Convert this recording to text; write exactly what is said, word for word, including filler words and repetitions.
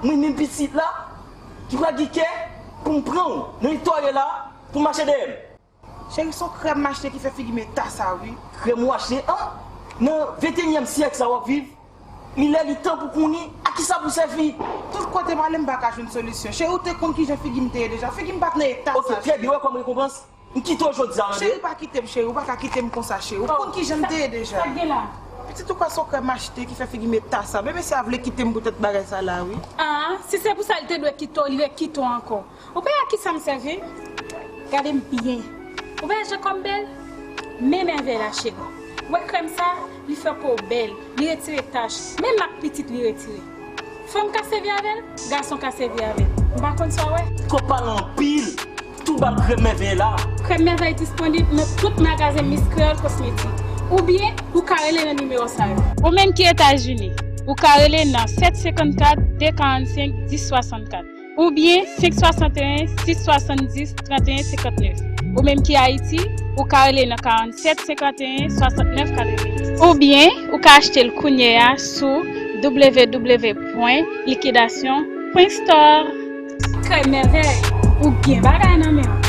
Mwen menm pitit la, ki pral gen kè pou m pran w nan eta w ye la, pou mache dèyè m. Cheri, se yon krèm m achte ki fè figi m eta sa wi. Krèm ou achte? An? Nan venteyinyèm syèk sa w ap viv, li lè li tan pou konnen a kisa pou sèvi. Tout kote m ale m pa ka jwenn solisyon. Cheri, ou te konn kijan figi m te ye deja. Figi m pa t nan eta sa. Ok, trè byen, ou wè kòm rekonpans, m kite w jodi a, tande. Cheri, pa kite m, cheri, ou pa ka kite m konsa, cheri. Ou konn kijan m te ye deja. Sa k gen la? Pitit, ou kwè se yon krèm m achte ki fè figi m eta sa? Bebe, se a vle kite m poutèt bagay sa la wi. An, si se pou sa, li te dwe kite w, li ret kite w ankò. Ou pa wè a kisa m sèvi? Gade m byen. Ou pa wè jan kò m bèl? Men mèvèy la, cheri. Ou wè krèm sa? Li fè po w bèl, li retire tach. Menm mak pitit li retire. Fanm ka sèvi avè l, gason ka sèvi avè l. M pa konn sa w wè. Twòp pale anpil. Tou ba m krèm mèvèy la. Krèm mèvèy disponib nan tout magazen Miss Creole Cosmetics. Oubyen, ou ka rele nan nimewo sa yo. Ou menm ki Etazini, ou ka rele nan sèt senkannkat, de karannsenk, dis swasannkat. Oubyen senk swasanteyen, sis swasanndis, tranteyen senkantnèf. Ou menm ki Ayiti, ou ka rele nan karannsèt senkanteyen, swasantnèf katrevenndis. Oubyen, ou ka achte l kounye a sou w w w pwen likidasyon pwen store. Krèm mèvèy, ou gen bagay nan men w.